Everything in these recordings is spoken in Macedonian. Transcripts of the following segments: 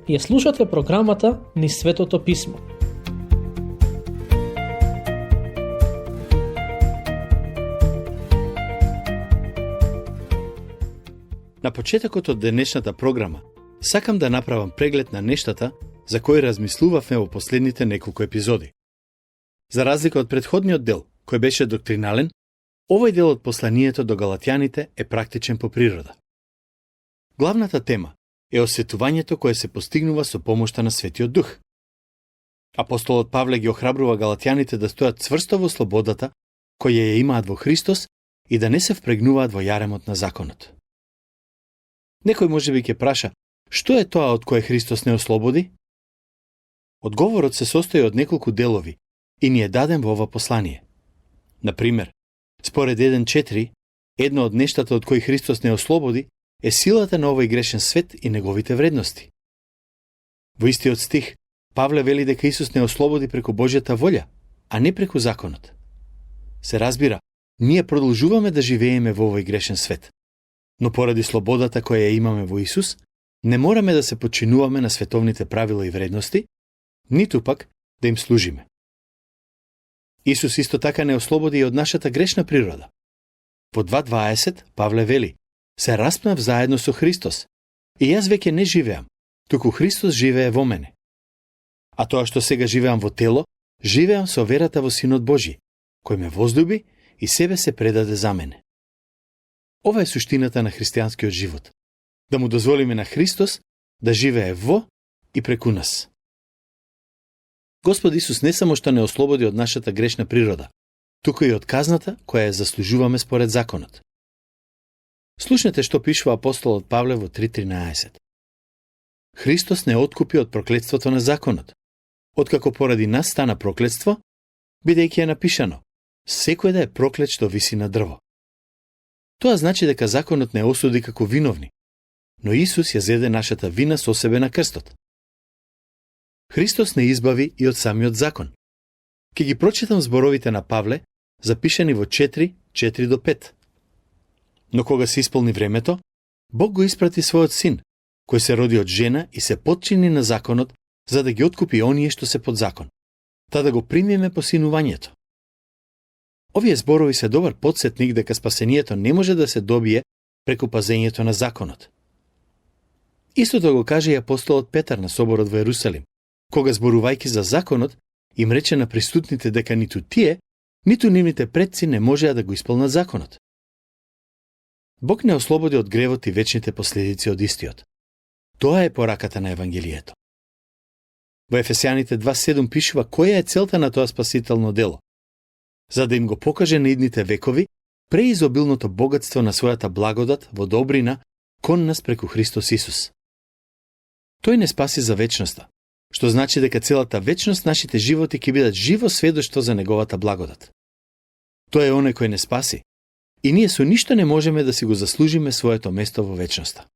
Ја слушате програмата Низ Светото Писмо. На почетокот од денешната програма сакам да направам преглед на нештата за кои размислувавме во последните неколку епизоди. За разлика од претходниот дел, кој беше доктринален, овој дел од посланието до галатјаните е практичен по природа. Главната тема е осветувањето кое се постигнува со помошта на Светиот Дух. Апостолот Павле ги охрабрува галатјаните да стојат цврсто во слободата која ја имаат во Христос и да не се впрегнуваат во јаремот на законот. Некој можеби ќе праша, што е тоа од кое Христос не ослободи? Одговорот се состои од неколку делови и ни е даден во ова послание. Например, според 1.4, едно од нештата од кои Христос не ослободи е силата на овој грешен свет и неговите вредности. Во истиот стих, Павле вели дека Исус не ослободи преку Божјата волја, а не преку законот. Се разбира, ние продолжуваме да живееме во овој грешен свет, но поради слободата која ја имаме во Исус, не мораме да се подчинуваме на световните правила и вредности, ниту пак да им служиме. Исус исто така не ослободи и од нашата грешна природа. Во 2.20 Павле вели: се распнав заедно со Христос, и јас веќе не живеам, туку Христос живее во мене. А тоа што сега живеам во тело, живеам со верата во Синот Божи, кој ме возлюби и себе се предаде за мене. Ова е суштината на христијанскиот живот. Да му дозволиме на Христос да живее во и преку нас. Господ Исус не само што не ослободи од нашата грешна природа, туку и од казната која ја заслужуваме според законот. Слушнете што пишува апостолот Павле во 3.13. Христос не откупи од проклетството на законот, откако поради нас стана проклетство, бидејќи е напишано: секој да е проклет што виси на дрво. Тоа значи дека законот не осуди како виновни, но Исус ја зеде нашата вина со себе на крстот. Христос не избави и од самиот закон. Ке ги прочитам зборовите на Павле, запишани во 4.4-5. Но кога се исполни времето, Бог го испрати својот син, кој се роди од жена и се потчини на законот, за да ги откупи оние што се под закон, та да го примиме посинувањето. Овие зборови се добар потсетник дека спасението не може да се добие преку пазењето на законот. Истото го каже и апостолот Петар на соборот во Ерусалим, кога зборувајќи за законот, им рече на присутните дека ниту тие, ниту нивните предци не можеа да го исполнат законот. Бог не ослободи од гревот и вечните последици од истиот. Тоа е пораката на Евангелието. Во Ефесјаните 2.7 пишува која е целта на тоа спасително дело, за да им го покаже на идните векови преизобилното богатство на својата благодат во добрина кон нас преку Христос Исус. Тој не спаси за вечноста, што значи дека целата вечност нашите животи ќе бидат живо сведоштво за неговата благодат. Тој е оној кој не спаси, и ние со ништо не можеме да си го заслужиме своето место во вечноста.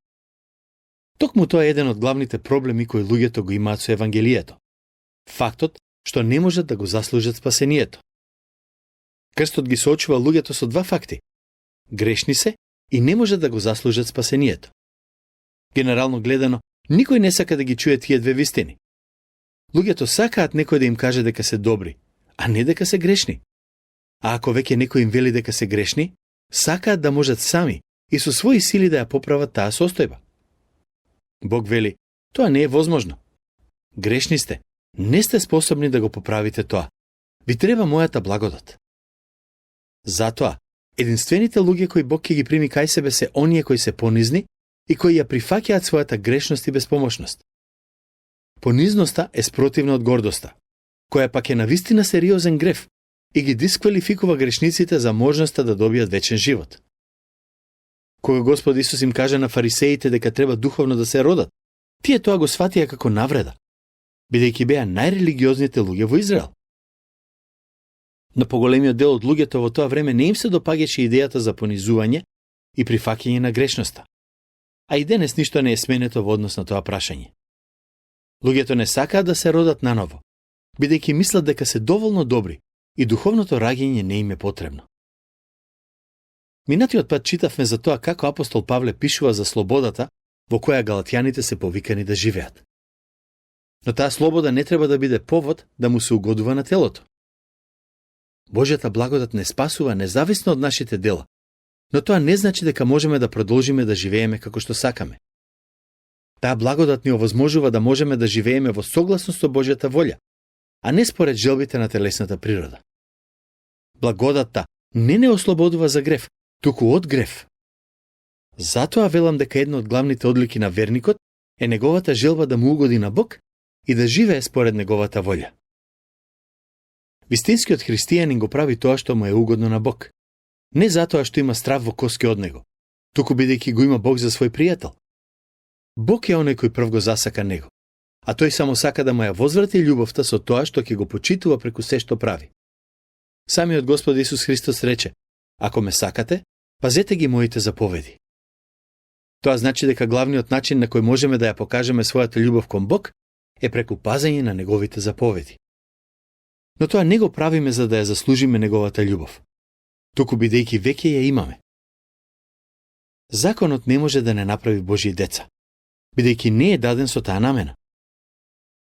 Токму тоа е еден од главните проблеми кои луѓето го имаат со Евангелието. Фактот што не можат да го заслужат спасението. Крстот ги соочува луѓето со два факти. Грешни се и не можат да го заслужат спасението. Генерално гледано, никој не сака да ги чуе тие две вистини. Луѓето сакаат некој да им каже дека се добри, а не дека се грешни. А ако веќе некој им вели дека се грешни, сакаат да можат сами и со своји сили да ја поправат таа состојба. Бог вели: тоа не е возможно. Грешни сте, не сте способни да го поправите тоа. Ви треба мојата благодат. Затоа, единствените луѓе кои Бог ќе ги прими кај себе се оние кои се понизни и кои ја прифаќаат својата грешност и безпомошност. Понизноста е спротивна од гордоста, која пак е навистина сериозен грев и ги дисквалификува грешниците за можноста да добијат вечен живот. Кога Господ Исус им каже на фарисеите дека треба духовно да се родат, тие тоа го сватија како навреда, бидејќи беа најрелигиозните луѓе во Израел. Но поголемиот дел од луѓето во тоа време не им се допаѓаше идејата за понизување и прифаќање на грешноста. А и денес ништо не е сменето во однос на тоа прашање. Луѓето не сакаат да се родат наново, бидејќи мислат дека се доволно добри и духовното раѓање не им е потребно. Минатиот пат читавме за тоа како апостол Павле пишува за слободата во која галатјаните се повикани да живеат. Но таа слобода не треба да биде повод да му се угодува на телото. Божјата благодат не спасува независно од нашите дела, но тоа не значи дека можеме да продолжиме да живееме како што сакаме. Таа благодат ни овозможува да можеме да живееме во согласност со Божјата волја, а не според желбите на телесната природа. Благодатта не ослободува за грев, туку од грев. Затоа велам дека една од главните одлики на верникот е неговата желба да му угоди на Бог и да живее според неговата волја. Вистинскиот христијанин го прави тоа што му е угодно на Бог. Не затоа што има страв во коски од него, туку бидејќи го има Бог за свој пријател. Бог е оној кој прв го засака него, а тој само сака да му ја возврати љубовта со тоа што ќе го почитува преку се што прави. Самиот Господ Исус Христос рече: ако ме сакате, пазете ги моите заповеди. Тоа значи дека главниот начин на кој можеме да ја покажеме својата љубов кон Бог е преку пазење на неговите заповеди. Но тоа не го правиме за да ја заслужиме неговата љубов, туку бидејќи веќе ја имаме. Законот не може да не направи Божји деца, бидејќи не е даден со таа намена.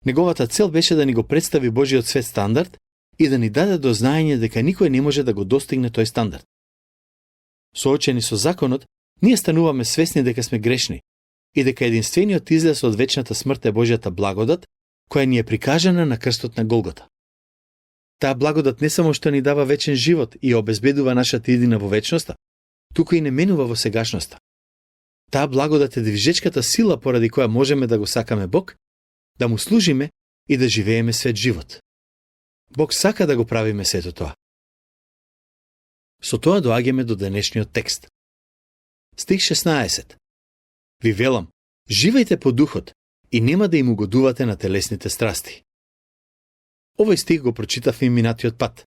Неговата цел беше да ни го представи Божјиот свет стандард и да ни даде до знаење дека никој не може да го достигне тој стандард. Соочени со законот, ние стануваме свесни дека сме грешни и дека единствениот излез од вечната смрт е Божјата благодат, која ни е прикажана на крстот на Голгота. Таа благодат не само што ни дава вечен живот и обезбедува нашата иднина во вечноста, туку и не менува во сегашноста. Таа благодат е движечката сила поради која можеме да го сакаме Бог, да му служиме и да живееме свет живот. Бог сака да го правиме сето тоа. Со тоа доаѓаме до денешниот текст. Стих 16. Ви велам, живејте по духот и нема да им угодувате на телесните страсти. Овој стих го прочитав и минатиот пат.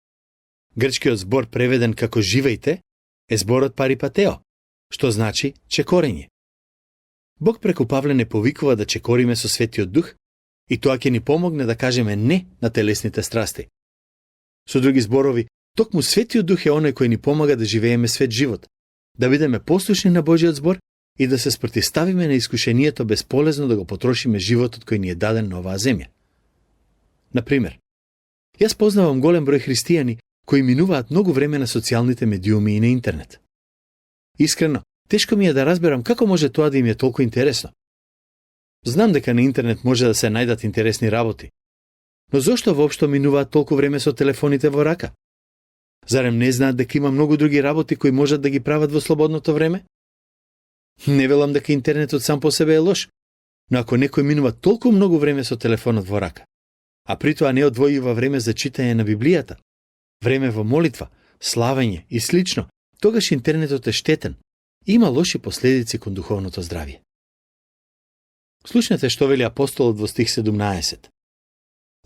Грчкиот збор преведен како живејте е зборот парипатео, што значи чекорење. Бог преку Павле не повикува да чекориме со Светиот Дух и тоа ќе ни помогне да кажеме не на телесните страсти. Со други зборови, токму Светиот Дух е оној кој ни помага да живееме свет живот, да бидеме послушни на Божјиот збор и да се спротивставиме на искушението безполезно да го потрошиме животот кој ни е даден на оваа земја. Например, јас познавам голем број христијани кои минуваат многу време на социјалните медиуми и на интернет. Искрено, тешко ми е да разберам како може тоа да им е толку интересно. Знам дека на интернет може да се најдат интересни работи, но зошто воопшто минуваат толку време со телефоните во рака? Зарем не знаат дека има многу други работи кои можат да ги прават во слободното време? Не велам дека интернетот сам по себе е лош, но ако некој минува толку многу време со телефонот во рака, а при тоа не одвојува време за читање на Библијата, време во молитва, славење и слично, тогаш интернетот е штетен и има лоши последици кон духовното здравје. Слушнете што вели апостолот во стих 17.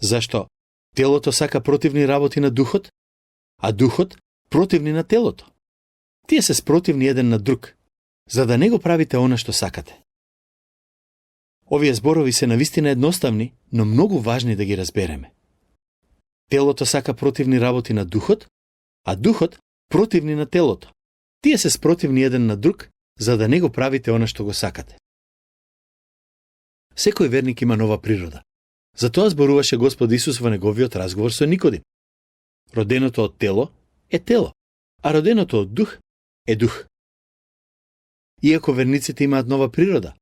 Зашто телото сака противни работи на духот, а духот противни на телото. Тие се спротивни еден на друг, за да не го правите она што сакате. Овие зборови се навистина едноставни, но многу важни да ги разбереме. Телото сака противни работи на духот, а духот противни на телото. Тие се спротивни еден на друг, за да не го правите она што го сакате. Секој верник има нова природа. Затоа зборуваше Господ Исус во неговиот разговор со Никодим. Роденото од тело е тело, а роденото од дух е дух. Иако верниците имаат нова природа,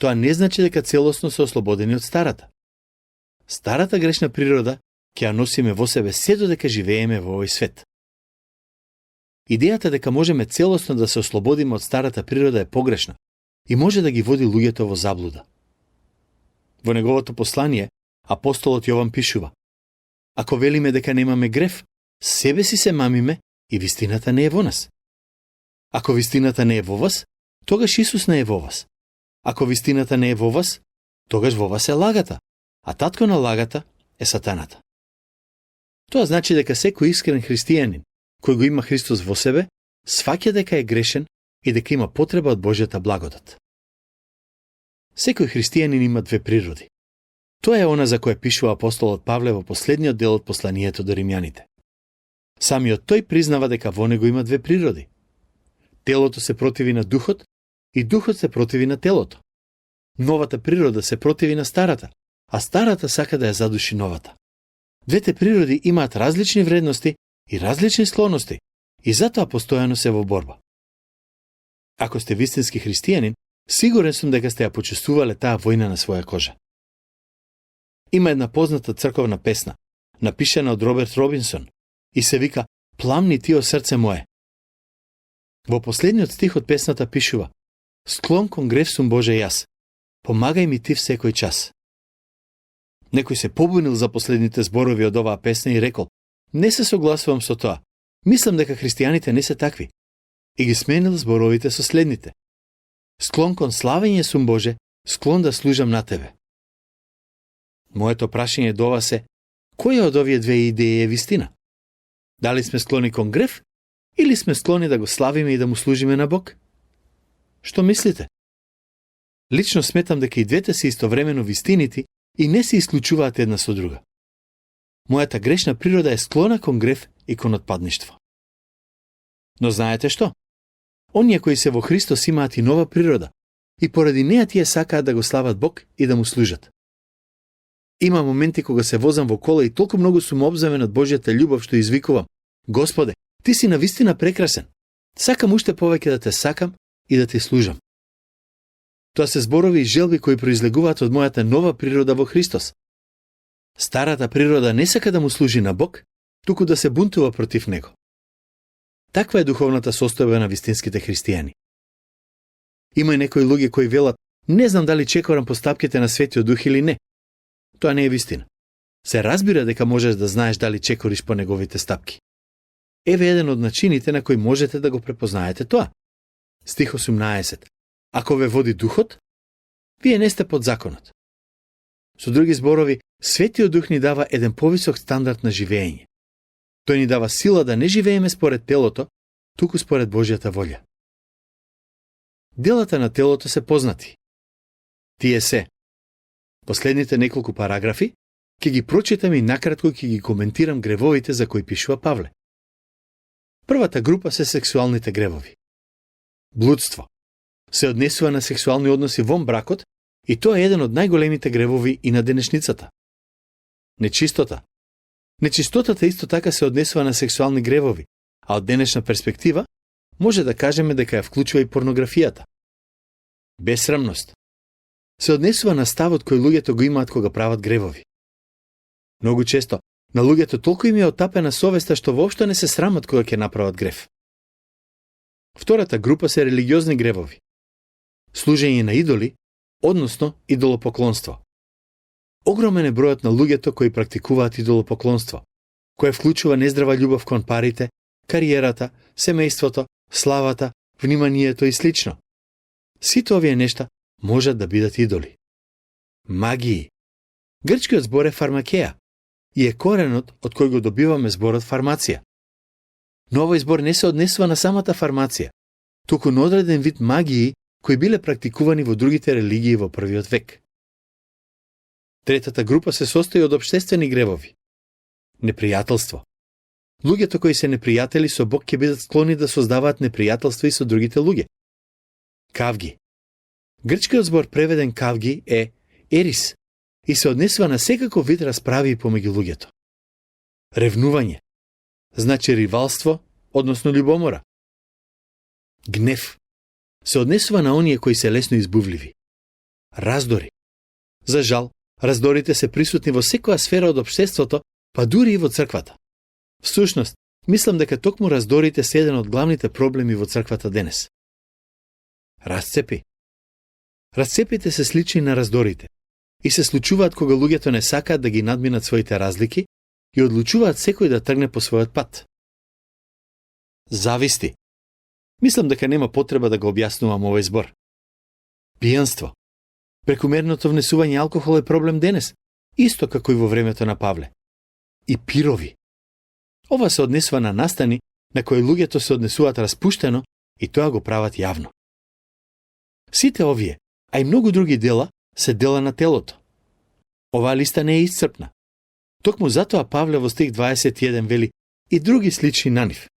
тоа не значи дека целосно се ослободени од старата. Старата грешна природа ќе ја носиме во себе се додека живееме во овој свет. Идејата дека можеме целосно да се ослободиме од старата природа е погрешна и може да ги води луѓето во заблуда. Во неговото послание, апостолот Јован пишува: ако велиме дека немаме грев, себе си се мамиме и вистината не е во нас. Ако вистината не е во вас, тогаш Исус не е во вас. Ако вистината не е во вас, тогаш во вас е лагата, а татко на лагата е сатаната. Тоа значи дека секој искрен христијанин, кој го има Христос во себе, сваќа дека е грешен и дека има потреба од Божјата благодат. Секој христијанин има две природи. Тоа е она за кое пишува апостолот Павле во последниот дел од посланието до римјаните. Самиот тој признава дека во него има две природи. Телото се противи на духот и духот се противи на телото. Новата природа се противи на старата, а старата сака да ја задуши новата. Двете природи имаат различни вредности и различни склоности и затоа постојано се во борба. Ако сте вистински христијанин, сигурен сум дека сте ја почувствувале таа војна на своја кожа. Има една позната црковна песна, напишана од Роберт Робинсон, и се вика "Пламни ти о срце мое". Во последниот стих од песната пишува: "Склон кон грев сум Боже јас, помагај ми ти всекој час". Некој се побунил за последните зборови од оваа песна и рекол: "Не се согласувам со тоа. Мислам дека христијаните не се такви." И ги сменил зборовите со следните: "Склон кон славење сум Боже, склон да служам на тебе." Моето прашање до вас е: која од овие две идеи е вистина? Дали сме склони кон грев или сме склони да го славиме и да му служиме на Бог? Што мислите? Лично сметам дека и двете се истовремено вистинити и не се исклучуваат една со друга. Мојата грешна природа е склона кон грев и кон отпадништво. Но знаете што? Оние кои се во Христос имаат и нова природа и поради неа тие сакаат да го слават Бог и да му служат. Има моменти кога се возам во кола и толку многу сум обземен од Божјата љубов што извикувам: "Господе, ти си навистина прекрасен. Сакам уште повеќе да те сакам и да ти служам." Тоа се зборови и желби кои произлегуваат од мојата нова природа во Христос. Старата природа не сака да му служи на Бог, туку да се бунтува против него. Таква е духовната состојба на вистинските христијани. Има и некои луѓе кои велат: "Не знам дали чекорам по стапките на Светиот Дух или не." Тоа не е вистина. Се разбира дека можеш да знаеш дали чекориш по неговите стапки. Еве еден од начините на кои можете да го препознаете тоа. Стих 18. Ако ве води Духот, вие не сте под законот. Со други зборови, Светиот Дух ни дава еден повисок стандард на живење. Тој ни дава сила да не живееме според телото, туку според Божјата волја. Делата на телото се познати. Тие се: последните неколку параграфи, ќе ги прочитам и накратко ќе ги коментирам гревовите за кои пишува Павле. Првата група се сексуалните гревови. Блудство се однесува на сексуални односи вон бракот и тоа е еден од најголемите гревови и на денешницата. Нечистота. Нечистотата исто така се однесува на сексуални гревови, а од денешна перспектива може да кажеме дека ја вклучува и порнографијата. Бесрамност се однесува на ставот кој луѓето го имаат кога прават гревови. Многу често на луѓето толку им е отапена совеста што воопшто не се срамат кога ќе направат грев. Втората група се религиозни гревови. Служење на идоли, односно идолопоклонство. Огромен е бројот на луѓето кои практикуваат идолопоклонство, кое вклучува нездрава љубов кон парите, кариерата, семејството, славата, вниманието и слично. Сите овие нешта можат да бидат идоли. Магии. Грчкиот збор е фармакеја и е коренот од кој го добиваме зборот фармација. Но овој збор не се однесува на самата фармација, туку на одреден вид магии кои биле практикувани во другите религии во првиот век. Третата група се состои од општествени гревови. Непријателство. Луѓето кои се непријатели со Бог ќе бидат склони да создаваат непријателство и со другите луѓе. Кавги. Грчкиот збор преведен кавги е ерис и се однесува на секаков вид расправи помеѓу луѓето. Ревнување. Значи ривалство, односно љубомора. Гнев се однесува на оние кои се лесно избувливи. Раздори. За жал, раздорите се присутни во секоја сфера од општеството, па дури и во црквата. Всушност, мислам дека токму раздорите се еден од главните проблеми во црквата денес. Расцепи. Расцепите се слични на раздорите и се случуваат кога луѓето не сакаат да ги надминат своите разлики и одлучуваат секој да тргне по својот пат. Зависти. Мислам дека нема потреба да го објаснувам овој збор. Пијанство. Прекумерното внесување алкохол е проблем денес, исто како и во времето на Павле. И пирови. Ова се однесува на настани на кои луѓето се однесуваат распуштено и тоа го прават јавно. Сите овие, а и многу други дела, се дела на телото. Оваа листа не е исцрпна. Токму затоа Павле во стих 21 вели и други слични на нив.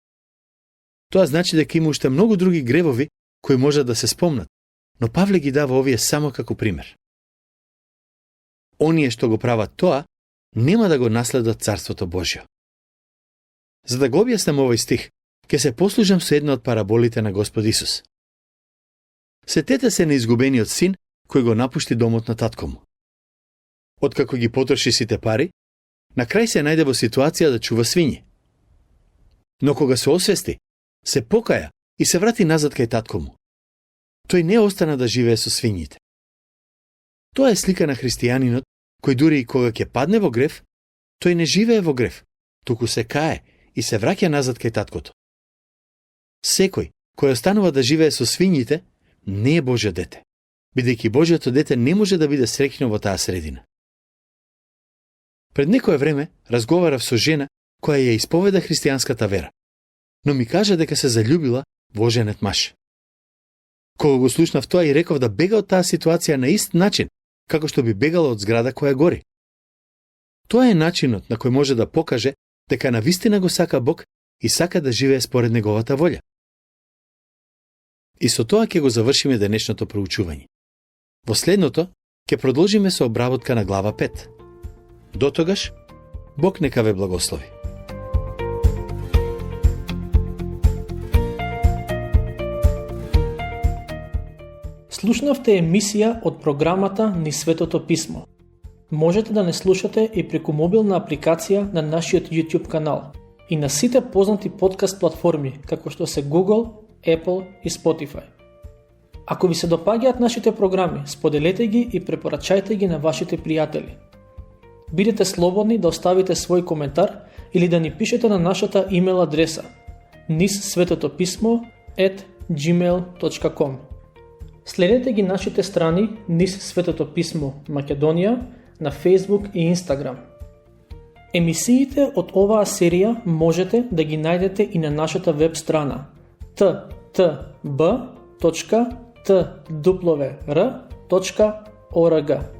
Тоа значи дека има уште многу други гревови кои можат да се спомнат, но Павле ги дава овие само како пример. оние што го прават тоа, нема да го наследат Царството Божјо. За да го објаснам овој стих, ќе се послужам со една од параболите на Господ Исус. Сетете се на изгубениот син кој го напушти домот на татко му. Откако ги потроши сите пари, на крај се најде во ситуација да чува свињи. Но кога се освести, се покаја и се врати назад кај татко му. Тој не остана да живее со свињите. Тоа е слика на христијанинот кој дури и кога ќе падне во грев, тој не живее во грев, туку се кае и се враќа назад кај таткото. Секој кој останува да живее со свињите не е Божјо дете, бидејќи Божјото дете не може да биде среќно во таа средина. Пред некое време разговарав со жена која ја исповеда христијанската вера, но ми кажа дека се заљубила во женет маж. Кога го слушнав тоа и реков да бега од таа ситуација на ист начин, како што би бегала од зграда која гори. Тоа е начинот на кој може да покаже дека навистина го сака Бог и сака да живее според неговата волја. И со тоа ќе го завршиме денешното проучување. Во следното ќе продолжиме со обработка на глава 5. Дотогаш, Бог нека ве благослови. Слушнавте емисија од програмата Ни Светото Писмо. Можете да не слушате и преку мобилна апликација на нашиот YouTube канал и на сите познати подкаст платформи, како што се Google, Apple и Spotify. Ако ви се допаѓаат нашите програми, споделете ги и препорачајте ги на вашите пријатели. Бидете слободни да оставите свој коментар или да ни пишете на нашата имейл адреса nissvetotopисmo@gmail.com. Следете ги нашите страни Низ Светото Писмо Македонија на Facebook и Instagram. Емисиите од оваа серија можете да ги најдете и на нашата веб страна ttb.twr.org.